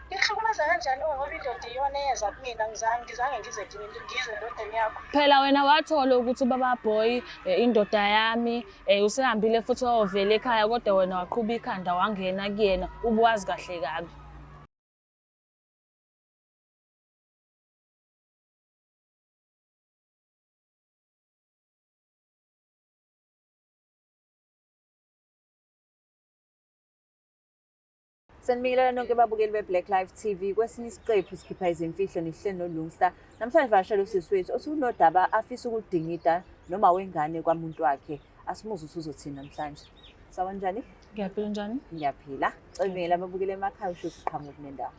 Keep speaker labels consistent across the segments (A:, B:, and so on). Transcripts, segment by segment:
A: Ngikuhlukumeza kanjani ngoba indoda iyona eyeza kumina ngizange ngizange ngize kimi ngize endodeni yakho.
B: Phela wena wathola ukuthi ubaba boy indoda yami usehambile futhi wayovela ekhaya kodwa wena waqhuba ikhanda wangena kuyena ubuwazi kahle kabi.
C: Sanibingelela nonke babukeli be-Black Life TV. Kwesinye isiqephu sikhipha izimfihlo nihleli noLungsta. Namhlanje vakashela usisi wethu othi unodaba afisa ukuludingida noma wengane kwamuntu wakhe. Asimuze ukuthi uzothini namhlanje. Sawubona njani?
B: Ngiyaphila njani?
C: Ngiyaphila. Cela ababukeli emakhaya usho ukuthi uqhamuka kunendawo.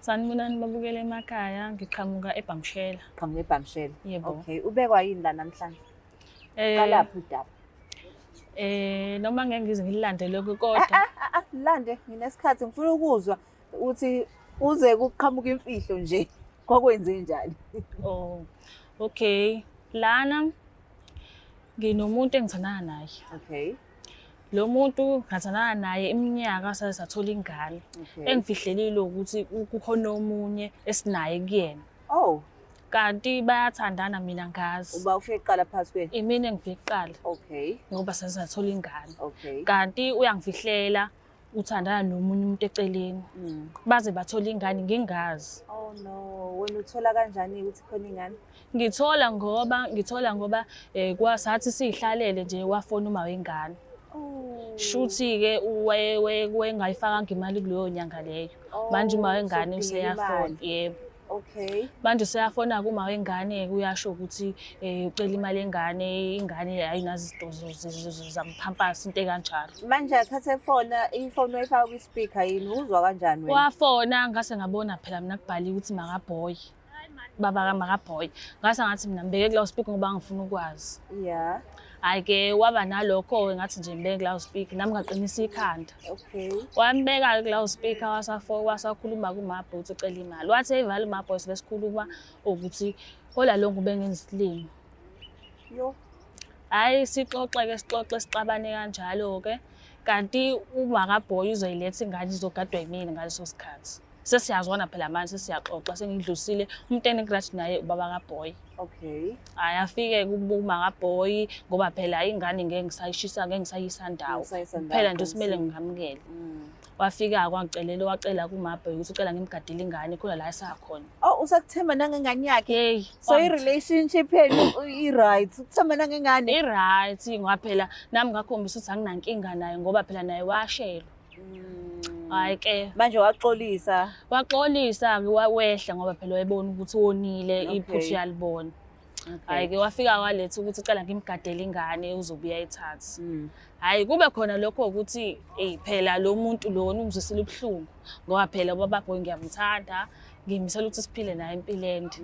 B: Sanibonani babukeli emakhaya, ngiqhamuka eBhamshela.
C: Qhamuka eBhamshela.
B: Yebo.
C: Okay, ubekwa yini la namhlanje?
B: Eh
C: Qalaphi udaba?
B: Noma ngeke ngize ngililandele lokho kodwa
C: Ah, ah, lande nginesikhathi ngifuna ukuzwa ukuthi uze kuqhamuka imfihlo nje. Kwakwenze njani?
B: Oh, okay. Lana nginomuntu engithandana naye.
C: Okay.
B: Lo muntu ngathandana naye iminyaka saze sathola ingane.
C: Okay.
B: Engifihlelile ukuthi kukhona omunye esinaye kuyena.
C: Oh,
B: Kanti bayathandana mina ngazi.
C: uba ufike kuqala phakathi kwenu.
B: Imina engifike kuqala
C: Okay.
B: ngoba saze sathola ingane.
C: Okay.
B: Kanti uyangifihlela uthandana nomunye umuntu eceleni. Baze bathola ingane ngingazi.
C: Oh no, wena uthola kanjani ukuthi khona ingane?
B: Ngithola ngoba kwasathi sihlalele nje wafona uma wengane.
C: Oh.
B: Shuthi ke wayengayifakanga imali kuleyo nyanga leyo. Manje uma wengane
C: sokudingeka
B: useyafona.
C: imali.
B: Yebo.
C: Okay.
B: Manje useyafona kuma wengane uyasho ukuthi ucela imali yengane, ingane ayinazo izinto zamphampasi into ekanjalo.
C: Manje akhathe efona, ifoni wayifaka kwi-speaker yini? Uzwa kanjani wena?
B: Wafona ngase ngabona phela mina kubhaliwe ukuthi makaboy. Baba kamakaboy. Ngase ngathi mina ngibeke ku loudspeaker ngoba ngifuna ukwazi. Hayi ke waba nalokho ngathi nje ngibeke ku loudspeaker nami ngaqinisa ikhanda.
C: Okay.
B: Wambeka ku loudspeaker wasafo wasakhuluma kumabho ukuthi ucela imali. Wathi eyivala umabho besikhuluma ukuthi hola lo ngube ngenza isilimo.
C: Yo.
B: Hayi sixoxe ke sixoxe sixabane kanjalo ke. Kanti umakaboy uzoyiletha ingane izogadwa yimina ngaleso sikhathi. Sesiyazwana phela manje sesiyaxoxa sengidlulisile umuntu engigrudge naye ubaba kaboy.
C: Okay.
B: Hayi afike kumakaboy ngoba phela ingane ngeke ngisayishisa ngeke ngisayisa ndawo.
C: Ngisayisa ndawo,
B: Kuphela nje simele
C: qinisile.
B: ngingamukele. Wafika kwangicelela wacela kumaboy ukuthi ucela ngimgadele ingane khona la esakhona.
C: Oh, usakuthemba nangengane yakhe.
B: Hey,
C: So i-relationship yenu i-right. Ukuthemba nangengane.
B: i-right ngoba phela nami ngakhombisa ukuthi anginankinga naye ngoba phela naye washelwa. Hayi ke
C: Manje waxolisa.
B: waxolisa ke wehla ngoba phela wayebona ukuthi wonile iphutha uyalibona. Hayi ke wafika waletha ukuthi ucela ngimgadele ingane uzobuya ethathe. Hayi kube khona lokho ukuthi eh phela lo muntu lona ungizwisile ubuhlungu ngoba phela ubaba boy ngiyamthanda ngimisela ukuthi siphile naye impilo ende.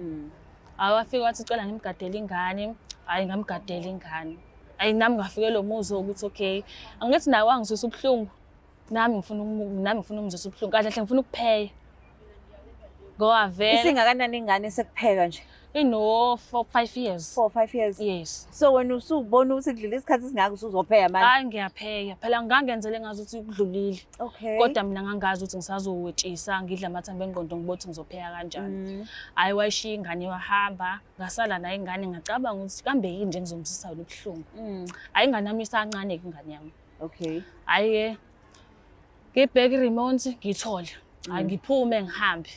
B: Hayi wafika wathi ucela ngimgadele ingane, hayi ngamgadela ingane. Hayi nami ngafikelwa umuzwa ukuthi okay, angithi naye wangizwisa ubuhlungu. Nami ngifuna ukumzwisa ubuhlungu. Kahle hle ngifuna ukupheya. Ngoba vele
C: Isingakanani ingane sekupheka nje?
B: Ino 4 5 years.
C: 4 5 years.
B: Yes.
C: So wena usubona ukuthi kudlula isikhathi esingaka usuzopheya manje.
B: Hayi ngiyapheya. Phela ngangenzele ngazi ukuthi kudlulile.
C: Okay.
B: Kodwa mina ngangazi ukuthi ngisazowetshisa ngidla amathambo engqondo ngibona ukuthi ngizopheya kanjani. Hayi wayishiya ingane wahamba, ngasala naye ingane ngacabanga ukuthi kambe yini nje ngizomsisa yona ubuhlungu. Hayi ingane yami isancane ke ingane yami.
C: Okay.
B: Hayi ke ngibheke i-remote ngiyithole. Hayi ngiphume ngihambe.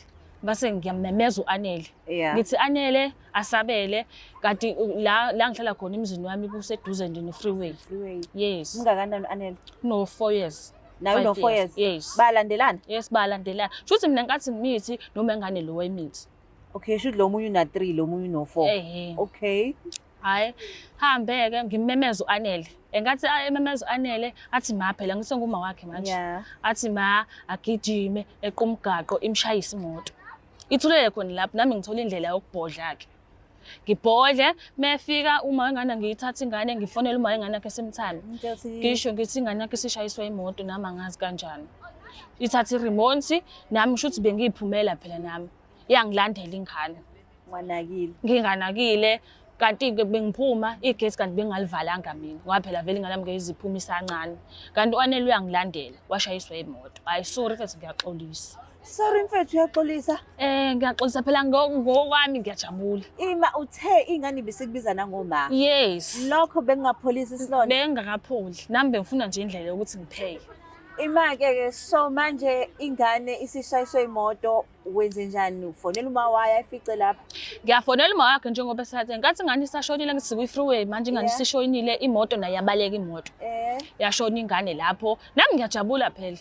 B: Base ngiyamemeza uAnele. Ngithi Anele asabele kanti la la ngihlala khona emzini wami kuseduze nje ne-freeway.
C: Freeway.
B: Yes.
C: Ungakanani uAnele?
B: No 4 years.
C: Nawe
B: Five
C: no 4 years.
B: Yes.
C: Bayalandelana?
B: Yes bayalandelana. Shuthi mina nkathi ngimithi noma ingane lo wayimithi.
C: Okay, shuthi lo munye una 3, lo munye uno 4.
B: Eh.
C: Okay.
B: Hayi hambe ke ngimemeza uAnele. Engathi ememeza uAnele athi ma phela ngithi nguma wakhe manje. Athi ma agijime eqa umgaqo imshayise imoto. Ithulele khona lapho nami ngithola indlela yokubhodla ke. Ngibhodle mefika uma wengane ngiyithatha ingane ngifonela uma wengane yakhe simthanda. Ngisho ngithi ingane yakhe isishayiswa imoto nami angazi kanjani. Ithatha i-remote nami ngisho ukuthi bengiyiphumela phela nami. Iyangilandela ingane.
C: Wanakile.
B: Nginganakile kanti ke bengiphuma igate kanti bengalivalanga mina ngoba phela vele ingane yami ngeke iziphuma isancane. Kanti uAnele uyangilandela washayiswa imoto. Hayi sorry mfethu ngiyaxolisa.
C: Sorry mfethu uyaxolisa.
B: Eh ngiyaxolisa phela ngokwami ngiyajabula.
C: Ima uthe ingane ibisikubiza nangoma.
B: Yes.
C: Lokho bengingapholisa isilonda.
B: Bengingakapholi. Nami bengifuna nje indlela yokuthi ngipheke.
C: Ima-ke ke so manje ingane isishayiswe imoto wenze njani ufonela uma wayo ayifice lapha.
B: Ngiyafonela uma wakhe njengoba esathe ngathi ingane isashonile ngithi sikwi-freeway manje ingane isishonile imoto nayo yabaleka imoto.
C: Eh.
B: Yashona ingane lapho. Nami ngiyajabula phela.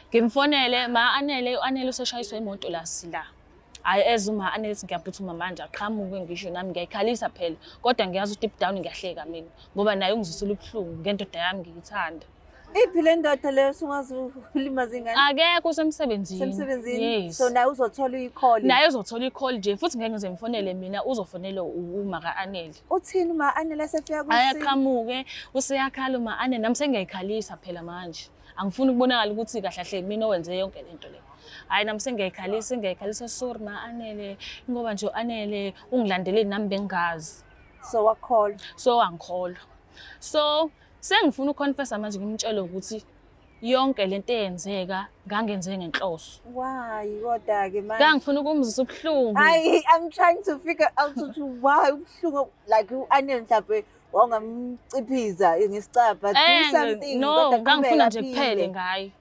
B: Ngimfonele ma Anele, u-Anele useshayiswe imoto la sila. Hhayi eze uma Anele ethi ngiyaphuthuma manje aqhamuke ngisho nami ngiyayikhalisa phela. Kodwa ngiyazi ukuthi deep down ngiyahleka mina ngoba naye ungizwisile ubuhlungu ngendoda yami ngiyithanda.
C: Iphi le ndoda leyo sungaze ulimaze ingane?
B: Akekho usemsebenzini.
C: Usemsebenzini.
B: Yes.
C: So naye uzothola i-call.
B: Naye uzothola i-call nje futhi ngeke ngize ngifonele mina uzofonela uma ka-Anele.
C: Uthini uma Anele esefika kwisini?
B: Ayaqhamuke useyakhala uma Anele nami sengiyayikhalisa phela manje. Angifuni ukubonakala ukuthi kahle kahle mina owenze yonke lento le. Hayi nami sengiyayikhalisa sengiyayikhalisa sorry ma Anele ngoba nje uAnele ungilandeleni nami bengazi.
C: So wakholwa.
B: So angikholwa. So sengifuna ukuconfessa manje ngimtshele ukuthi yonke lento eyenzeka ngangenze ngenhloso.
C: Why kodwa ke manje?
B: Ngangifuna ukumzisa ubuhlungu.
C: Hayi I'm trying to figure out ukuthi why ubuhlungu like uAnele mhlawumbe wawungamciphiza ngesicabha do
B: Eh,
C: something
B: no,
C: kodwa
B: ngangifuna
C: qhubeka
B: nje kuphele
C: aphile.
B: ngaye.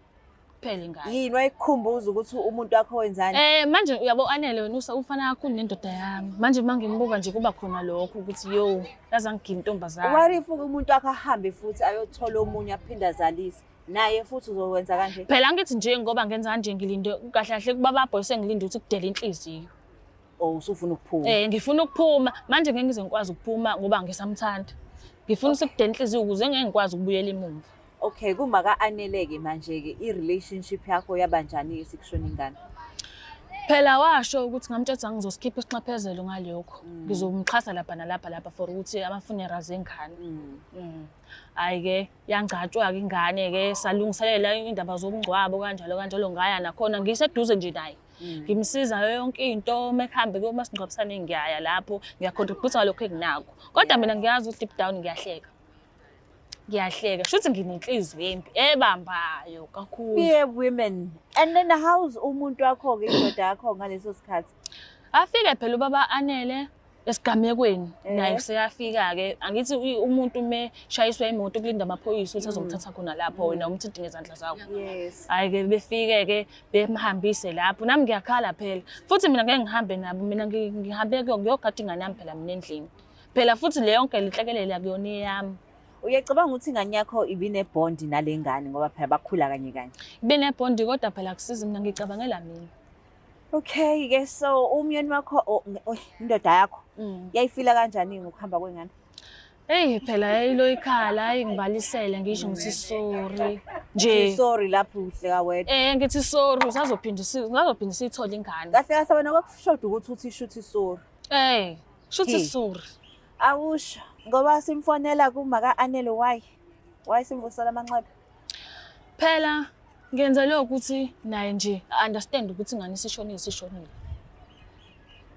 B: Kuphele ngaye.
C: Yini wayekukhumbuza ukuthi umuntu wakho wenzani?
B: Eh manje uyabo Anele wena ufana kakhulu nendoda yami. Manje uma ngimbuka nje kuba khona lokho ukuthi yo yaze angigila intombazane.
C: What if umuntu wakho ahambe futhi ayothola omunye aphinde azalise naye futhi uzokwenza kanje?
B: Phela ngithi nje ngoba ngenza kanje ngilinde kahle kahle kubaba boy sengilinde ukuthi kudele inhliziyo.
C: Oh usufuna ukuphuma.
B: Eh ngifuna ukuphuma manje ngeke ngize ngikwazi ukuphuma ngoba ngisamthanda. Ngifuna ukuthi kudele inhliziyo ukuze ngeke ngikwazi ukubuyela emuva.
C: Okay, kuma ka-Anele-ke manje-ke i-relationship yakho yabanjani-ke sekushona ingane?
B: Phela washo ukuthi ngamtshela ukuthi angizosikhipha isinxephezelo ngalokho. Ngizomxhasa lapha nalapha lapha for ukuthi ama-funerals engane. Hhayi-ke yangcatshwa-ke ingane-ke salungiselela indaba zomngcwabo kanjalo kanjalo ngaya nakhona ngiseduze nje naye. Ngimsiza yonke into uma ekuhambe kuyomasingcwabisane ngiyaya lapho ngiyacontribute ngalokho enginakho. Kodwa mina ngiyazi ukuthi deep down ngiyahleka. Ngiyahleka shuthi nginenhliziyo embi ebambayo kakhulu.
C: Fear women. And then how's umuntu wakho-ke indoda yakho ngaleso sikhathi?
B: Afike phela ubaba Anele esigamekweni naye useyafika-ke angithi umuntu uma shayiswa imoto kulinda amaphoyisa ukuthi azomthatha khona lapho wena umthinti ngezandla zakho.
C: Yes.
B: Hhayi-ke befike-ke bemhambise lapho nami ngiyakhala phela futhi mina ngeke ngihambe nabo mina ngihambe ngiyogada ingane yami phela mina endlini. Phela futhi le yonke lenhlekelele akuyona eyami.
C: Uyacabanga ukuthi ingane yakho ibinebhondi nale ngane ngoba phela bakhula kanye kanye?
B: Ibinebhondi kodwa phela akusizi mina ngicabangela mina.
C: Okay ke so umyeni wakho indoda yakho yayifila kanjani ngokuhamba kwengane?
B: Hey phela yayilo ikhala hayi ngibalisele ngisho ngithi sorry nje.
C: Sorry lapho uhleka wedwa.
B: Eh ngithi sorry usazophinda usazophinda siyithole ingane.
C: Kahle kahle wena kwakushoda ukuthi uthi shuthi sorry.
B: Eh shuthi sorry.
C: Awusho ngoba simfonela kuma ka-Anele why? Why simvusela amanxeba?
B: Phela ngenza lokho ukuthi naye nje understand ukuthi ingane isishonile isishonile.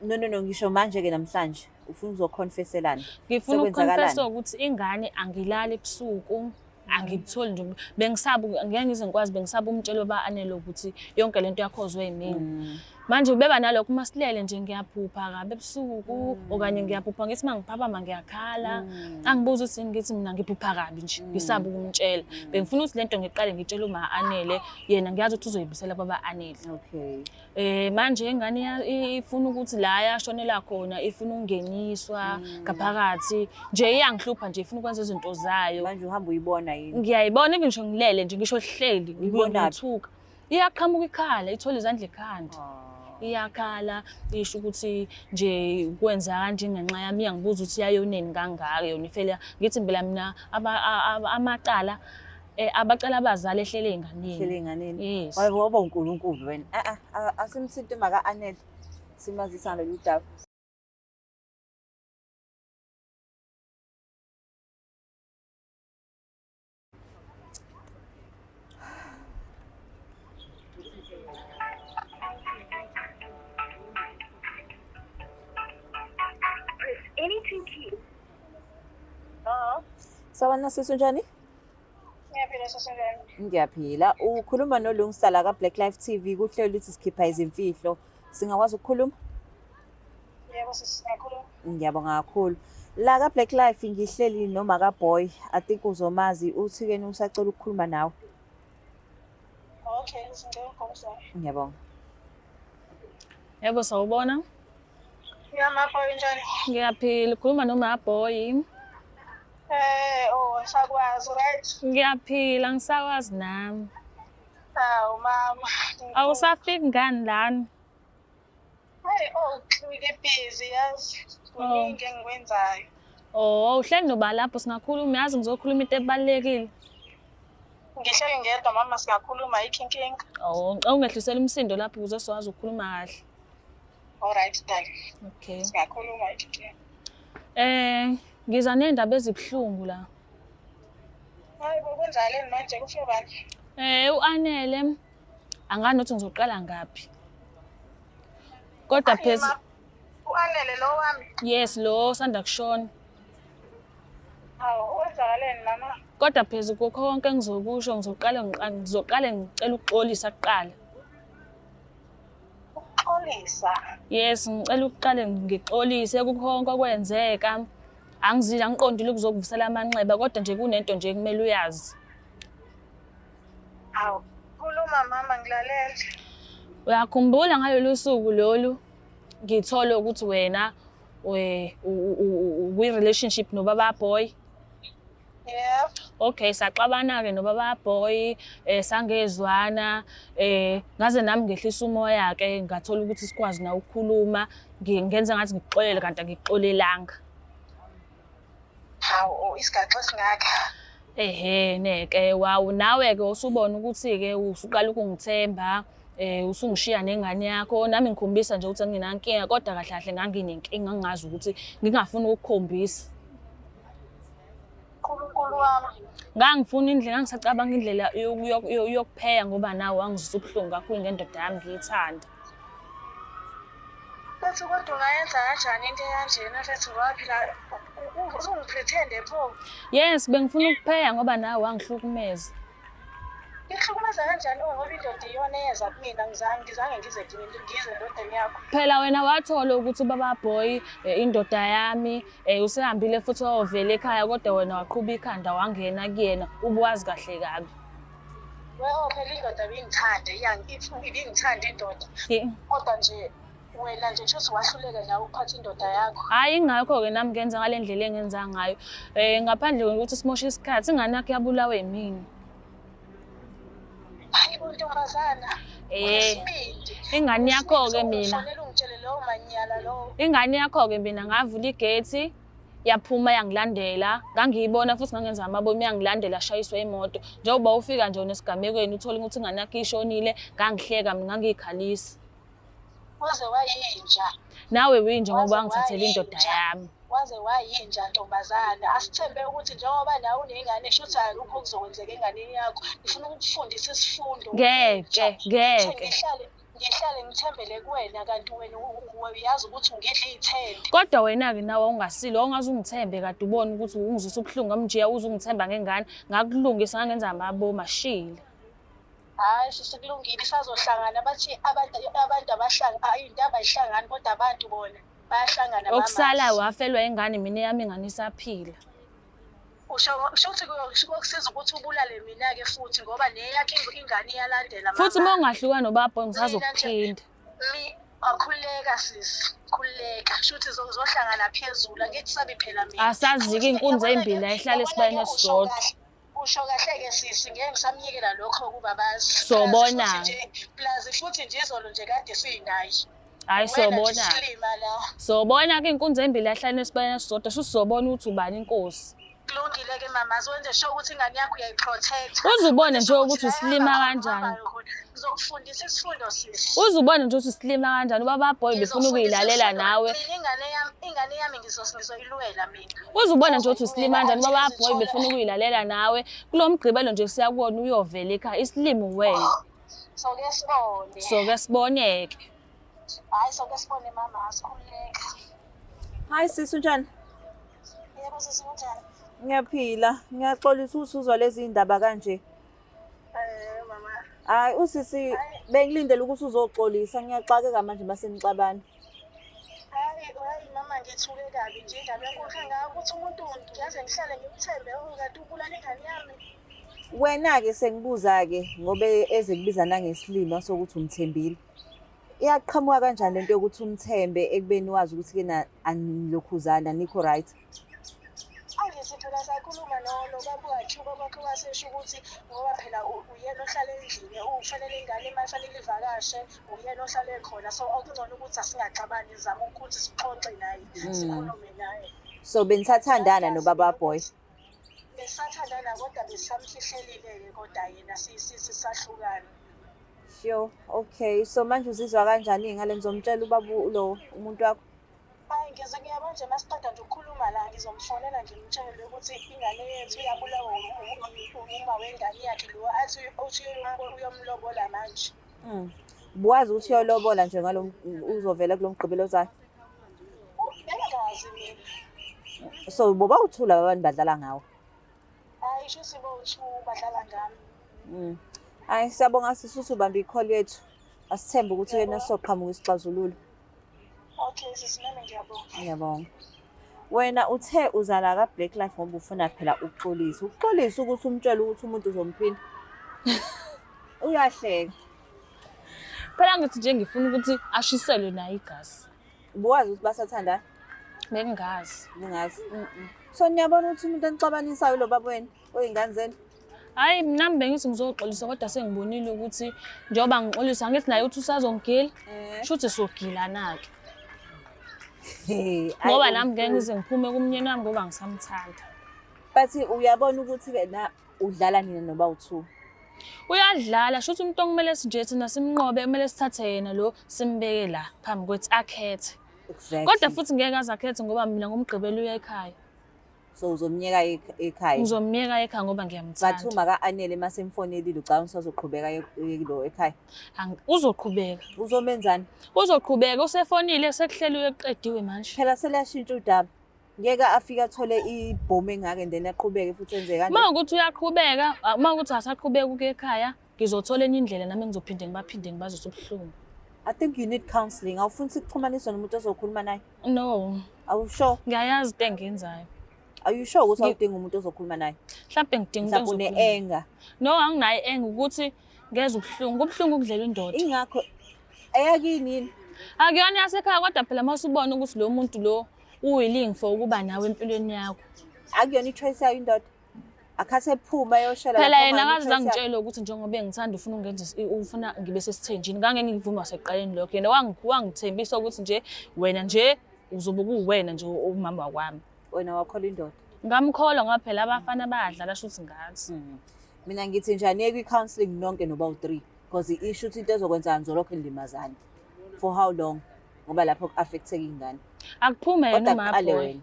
C: No no no ngisho manje ke namhlanje ufuna uzoconfesselana.
B: Ngifuna ukuconfessa ukuthi ingane angilali ebusuku angikutholi nje bengisaba ngeke ngize ngikwazi bengisaba umtshelo ba Anele ukuthi yonke lento yakhozwe yimina. Manje ubeba nalokho uma silele nje ngiyaphupha kabi ebusuku okanye ngiyaphupha ngithi uma ngiphaphama ngiyakhala. Angibuza ukuthi ngithi mina ngiphupha kabi nje ngisaba ukumtshela. Bengifuna ukuthi lento ngiqale ngitshele uma Anele yena ngiyazi ukuthi uzoyibisela baba Anele.
C: Okay.
B: Manje ingane ifuna ukuthi la yashonela khona ifuna ukungeniswa ngaphakathi nje iyangihlupha nje ifuna ukwenza izinto zayo.
C: Manje uhamba uyibona yini?
B: Ngiyayibona even ngisho ngilele nje ngisho hleli
C: Uyibonaphi?
B: ngithuka. Iyaqhamuka ikhala ithola izandla ekhanda. Iyakhala isho ukuthi nje kwenza kanje ngenxa yami iyangibuza ukuthi yayoneni kangaka yona ifela ngithi phela mina amacala abacala abazali ehlele ey'nganeni.
C: Ehlele ey'nganeni.
B: Yes.
C: Waba uNkulunkulu wena. Asimthinte maka Anele simazisa ngalolu daba.
A: Press any two keys.
C: Sawubona sisi unjani?
A: Ngiyaphila Ngiyaphila sisi njani?
C: Ngiyaphila. Ukhuluma noLungsta la ka-Black Life TV kuhlelo lithi sikhipha izimfihlo. Singakwazi ukukhuluma?
A: Yebo sisi singakhuluma.
C: Ngiyabonga kakhulu. La ka-Black Life ngihleli noma ka-boy. I think uzomazi uthi-ke usacela ukukhuluma nawe.
A: Okay, ngicela ukukhombisa.
C: Ngiyabonga.
B: Yebo, sawubona.
A: Ya mapho njani?
B: Ngiyaphila, ukhuluma noma boy.
A: Oh, ngisakwazi right?
B: Ngiyaphila, ngisakwazi nami.
A: Hawu mama.
B: Awusafiki ngani lana?
A: Hey, oh, ngike busy yazi. Kuningi engikwenzayo.
B: Oh, uhleli noba lapho singakhuluma, yazi ngizokhuluma into ebalulekile.
A: Ngihleli ngedwa mama singakhuluma ayikho inkinga.
B: Oh, ngicela ungehlisela umsindo lapho ukuze sizokwazi ukukhuluma kahle.
A: All right, darling.
B: Okay.
A: Singakhuluma ayikho inkinga.
B: Ngiza nendaba ezibuhlungu la.
A: Hayi bo kwenzakaleni manje kusho bani?
B: U-Anele angani ukuthi ngizoqala ngaphi. Kodwa phezu
A: U-Anele lo wami.
B: Yes, lo osanda kushona.
A: Hawu, kwenzakaleni mama?
B: Kodwa phezu kokho konke engizokusho ngizoqale ngicela ukuxolisa kuqala.
A: Ukuxolisa?
B: Yes, ngicela ukuqale ngixolise kukho konke okwenzeka. Angizile angiqondile ukuzokuvusela amanxeba kodwa nje kunento nje ekumele uyazi.
A: Hawu, khuluma mama ngilalele.
B: Uyakhumbula ngalolu suku lolu ngithole ukuthi wena kwi-relationship nobaba boy?
A: Yep.
B: Okay, saxabana-ke nobaba boy, sangezwana, ngaze nami ngehlisa umoya-ke ngathola ukuthi sikwazi na ukukhuluma, ngenza ngathi ngikuxolele kanti angikuxolelanga.
A: Hawu, isigaxa esingaka.
B: Ehhe neke, wawu nawe-ke usubona ukuthi-ke usuqala ukungithemba, usungishiya nengane yakho, nami ngikhombisa nje ukuthi anginankinga kodwa kahle kahle nganginenkinga ngingazi ukuthi ngingafuni ukukukhombisa.
A: Nkulunkulu wami.
B: Ngangifuna indlela, ngangisacabanga indlela yokupheya ngoba nawe wangizwisa ubuhlungu kakhulu ngendoda yami ngiyithanda.
A: Futhi kodwa ungayenza kanjani into ekanjena futhi ngoba phela uzungipretende pho?
B: Yes, bengifuna ukupheya ngoba nawe wangihlukumeza.
A: Ngikuhlukumeza kanjani ngoba indoda iyona eyeza kumina ngizange ngize ngize endodeni yakho.
B: Phela wena wathola ukuthi ubaba boy indoda yami usehambile futhi wayovela ekhaya kodwa wena waqhuba ikhanda wangena kuyena ubuwazi kahle kabi.
A: Well, phela indoda ibingithanda, ibingithanda indoda. Kodwa nje wena nje kusho ukuthi wahluleka nawe ukuphatha indoda yakho.
B: Hhayi ingakho-ke nami ngenza ngale ndlela engenza ngayo. Ngaphandle kokuthi simoshe isikhathi, ingane yakho yabulawa yimina.
A: Hayi bo ntombazana.
B: Ingane yakho-ke mina.
A: Ufonela ungitshele lowo manyala lowo.
B: Ingane yakho-ke mina ngavula igethi yaphuma yangilandela, ngangiyibona futhi ngangenza amabomu yangilandela shayiswa imoto. Njengoba ufika nje unesigamekweni uthole ukuthi ingane yakho ishonile, ngangihleka mina ngangiyikhalisa.
A: Waze wayinja.
B: Nawe uyinja ngoba wangithathela indoda yami.
A: Waze wayinja ntombazana. Asithembe ukuthi njengoba nawe unengane shuthi akukho okuzokwenzeka enganeni yakho. Ngifuna ukukufundisa isifundo.
B: Ngeke, ngeke.
A: Ngihlale ngithembele kuwena kanti wena uyazi ukuthi ungidla iy'thende.
B: Kodwa wena-ke nawe ungasile, wawungaze ungithembe kade ubone ukuthi ungizwisa ubuhlungu ngamjiya uze ungithemba ngengane. Ngakulungisa ngangenza amabomu ashile.
A: Hhayi sisi kulungile isazohlangana bathi abantu abahlangana into abayihlangani kodwa abantu bona bayahlangana.
B: Okusala wafelwa ingane mina eyami ingane isaphila.
A: Usho ukuthi kuyokusiza ukuthi ubulale mina-ke futhi ngoba neyakho ingane iyalandela.
B: Futhi uma ungahlukani nobaba ngisazokuphinda.
A: Akhululeka sisi, khululeka. Shuthi zohlangana phezulu angithi sabi phela mina.
B: Asazi-ke inkunzi ezimbili ayihlale esibayeni esisodwa.
A: Usho kahle-ke sisi, ngeke ngisamyekela lokho kuba bazi.
B: Sobona.
A: Plus futhi nje izolo nje kade siyinaye.
B: Hhayi sobona. Sobona-ke inkunzi ezimbili ayihlale esibayeni esisodwa, shuthi sizobona ukuthi ubani inkosi.
A: Kulungile-ke mama, wenze sure ukuthi ingane yakho uyayiprotect.
B: Uze ubone nje ukuthi usilima kanjani.
A: Ngizokufundisa isifundo sisi.
B: Uze ubone nje ukuthi usilima kanjani. Ubaba boy befuna ukuyilalela nawe.
A: Mina ingane yami ngizoyilwela mina.
B: Uze ubone nje ukuthi usilima kanjani. Ubaba boy befuna ukuyilalela nawe. Kulo mgqibelo nje siya kuwona uyovela ekhaya. Isilimi wena.
A: Soke sibone.
B: Soke sibone-ke.
A: Hhayi soke sibone mama, asikhululeke.
C: Hi sisi, unjani?
A: Yebo sisi, kunjani?
C: Ngiyaphila, ngiyaxolisa ukuthi uzwa lezi ndaba kanje. Hayi usisi bengilindele ukuthi uzoxolisa ngiyaxakeka manje mase nixabana.
A: Hayi hayi mama ngithuke kabi nje indaba enkulu kangaka ukuthi umuntu ngiyaze ngihlale ngimthembe kanti ubulala ingane yami.
C: Wena-ke sengibuza-ke ngoba eze kubiza nangesilima sokuthi umthembile. Iyaqhamuka kanjani lento yokuthi umthembe ekubeni wazi ukuthi-ke na anilokhuzana anikho right?
A: Angithi phela sakhuluma nobaba wakhe, ubaba wakhe wasesho ukuthi ngoba phela uyena ohlala endlini, ufanele ingane uma ifanele ivakashe, uyena ohlale khona. So okungcono ukuthi asingaxabani, sizame ukuthi sixoxe naye, sikhulume naye.
C: So benisathandana nobaba boy?
A: Besathandana kodwa besamfihlelile-ke kodwa yena sisahlukana.
C: Sure, okay. So manje uzizwa kanjani ngale ngizomtshela ubaba lo umuntu wakho?
A: Hayi ngize ngiyabo nje masiqeda nje ukukhuluma la ngizomfonela ngimtshele ukuthi ingane yethu iyabulawa uma wengane yakhe lo athi uthi uyomlobola manje.
C: Buwazi ukuthi uyolobola nje ngalo uzovela kulo mgqibelo ozayo.
A: Bengazi mina.
C: So boba uthula abantu badlala ngawe.
A: Hayi shuthi bo-two badlala ngami.
C: Hayi siyabonga sisi ukuthi ubambe i-call yethu. Asithembe ukuthi yena sizoqhamuka isixazululo.
A: Okay sisi nami ngiyabonga.
C: Ngiyabonga. Wena uthe uzala ka Black Life ngoba ufuna phela ukuxolisa. Ukuxolisa ukuthi umtshele ukuthi umuntu uzomphinda. Uyahleka.
B: Phela ngithi nje ngifuna ukuthi ashiselwe naye igazi.
C: Ubuwazi ukuthi basathandana?
B: Bengingazi.
C: Ungazi. So niyabona ukuthi umuntu anixabanisayo lo baba wenu oyingane zenu.
B: Hayi nami bengithi ngizoxolisa kodwa sengibonile ukuthi njengoba ngixolisa angithi naye uthi usazongigila. Shuthi sogilana-ke.
C: Hey,
B: Ngoba nami ngeke ngize ngiphume kumnyeni wami ngoba ngisamthanda.
C: But uyabona ukuthi ke na udlala nina noba u2.
B: Uyadlala shuthi umuntu okumele nje thina simnqobe kumele sithathe yena lo simbeke la phambi kwethu akhethe.
C: Exactly.
B: Kodwa futhi ngeke aze akhethe ngoba mina ngomgqibelo uya ekhaya.
C: So uzomnyeka ekhaya.
B: Ngizomyeka ekhaya ngoba
C: But
B: ngiyamthanda.
C: uma ka-Anele masemfonelile ucabanga usazoqhubeka lo ekhaya.
B: Uzoqhubeka.
C: Uzomenzani?
B: Uzoqhubeka usefonile sekuhleliwe kuqediwe manje.
C: Phela seliyashintsha udaba. Ngeke afike athole ibhomu engaka and then aqhubeke futhi enze kanje.
B: Uma ukuthi uyaqhubeka, uma ukuthi asaqhubeka ukuya ekhaya, ngizothola enye indlela nami ngizophinde ngibaphinde ngibazwise ubuhlungu.
C: I think you need counseling. Awufuni sikuxhumanise nomuntu ozokhuluma naye?
B: No,
C: Are you sure?
B: ngiyayazi into engiyenzayo.
C: Are you sure ukuthi awudingi umuntu ozokhuluma naye?
B: Mhlawumbe ngidinga umuntu
C: Mhlawumbe
B: ozokhuluma.
C: une-anger.
B: No, anginayo i-anger ukuthi ngezwe ubuhlungu. Kubuhlungu ukudlela indoda.
C: Ingakho eyakini yini?
B: Akuyona yasekhaya kodwa phela uma usubona ukuthi lo muntu lo uwilling for ukuba nawe empilweni yakho.
C: Akuyona i-choice yayo indoda. Akhathi ephuma eyoshela
B: Phela
C: lapho
B: yena
C: manje
B: akaze
C: i-choice yakhe.
B: angitshele ukuthi njengoba engithanda ufuna ungenza ufuna ngibe sesithenjini. Ngangeke ngivuma sekuqaleni lokho. Yena wangithembisa ukuthi nje wena nje uzobe kuwena nje umama wakwami.
C: Wena wakholwa indoda.
B: Ngamkholwa ngoba phela abafana bayadlala shuthi ngathi.
C: Mina ngithi nje aniye kwi-counselling nonke noba u-3 because isho ukuthi into ezokwenzeka nizolokhu nilimazana. For how long? Ngoba lapho ku-affect-eka ingane.
B: Akuphume yena
C: Kodwa kuqale
B: umaboy.
C: wena.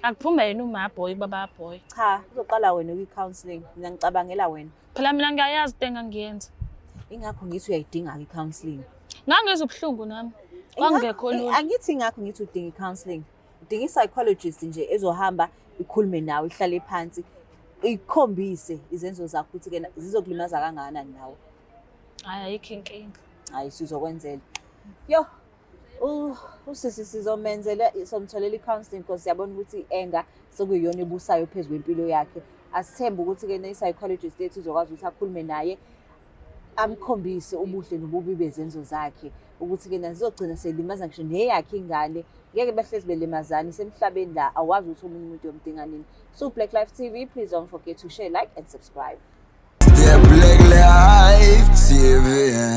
B: Akuphume yena umaboy baba boy.
C: Cha, uzoqala wena kwi-counselling. Mina ngicabangela wena.
B: Phela mina ngiyayazi into engangiyenza.
C: Ingakho ngithi uyayidinga i-counselling.
B: Ngangizwa ubuhlungu nami. Kwangekho lula.
C: Angithi ingakho ngithi udinga i-counselling. Udinga i-psychologist nje ezohamba ikhulume nawe ihlale phansi ikukhombise izenzo zakho ukuthi ke zizokulimaza kangakanani nawe.
B: Hayi ayikho inkinga.
C: Hayi sizokwenzela. Yo, usisi sizomenzela somtholela i-counselling because siyabona ukuthi i-anger sekuyiyona ebusayo phezu kwempilo yakhe. Asithembe ukuthi-ke ne-psychologist yethu izokwazi ukuthi akhulume naye amkhombise ubuhle nobubi bezenzo zakhe ukuthi-ke nazizogcina selimaza ngisho neyakhe ingane. Ngeke behlezi belimazana isemhlabeni la awazi ukuthi omunye umuntu uyomdinga nini. So Black Life TV, please don't forget to share, like and subscribe.
D: The Black Life TV.